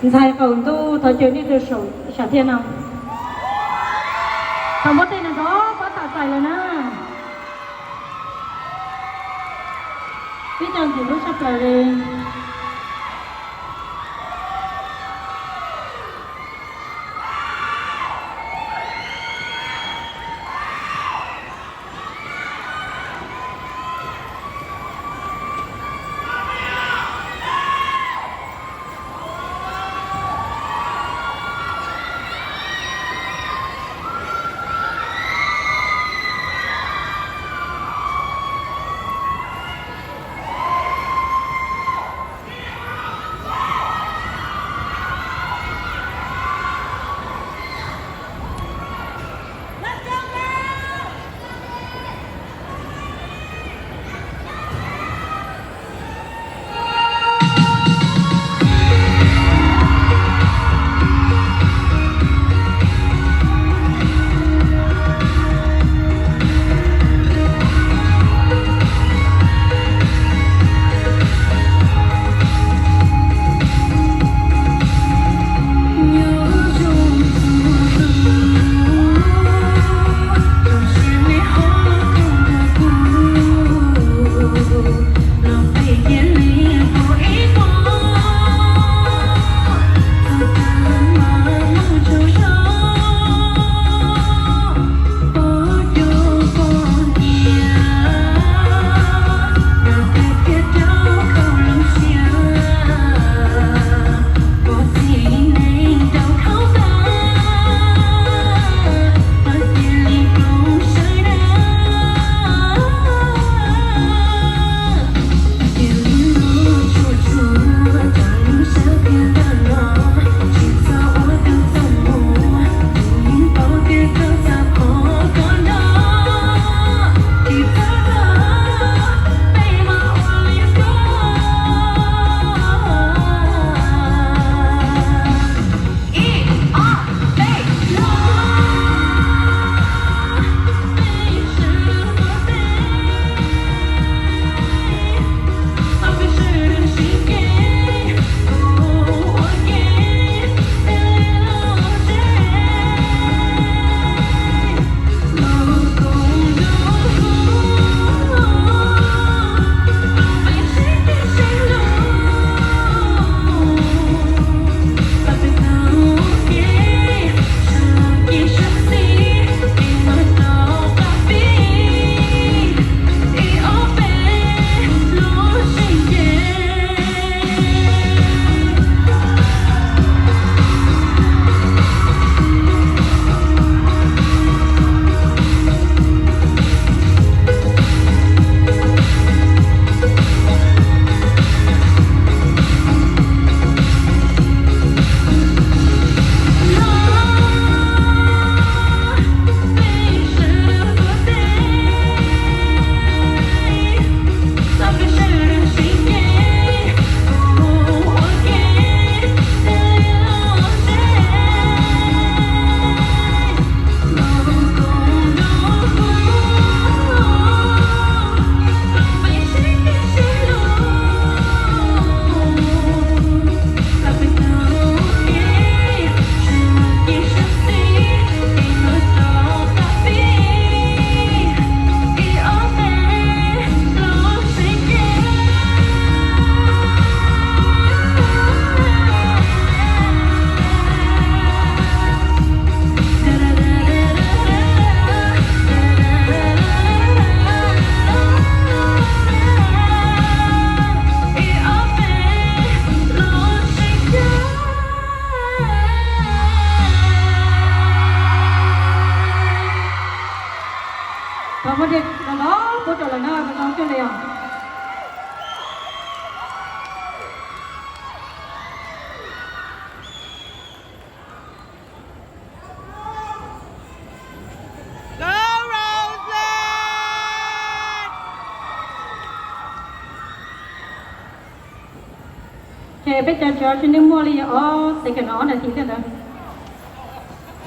Ntxhais qaum ntuj thov caw nej rau saum sam thiaj no. Thaum muab tej no nrov pob tawm txais lawm na. Peb cov ntxim hlub tshaj plaws li. Thov muab dej los los pub rau lawv na, zoo coob li os. Ces peb cov tsis ua tsis neej muaj li ob xees kaum no ob nas this thiab ntawd.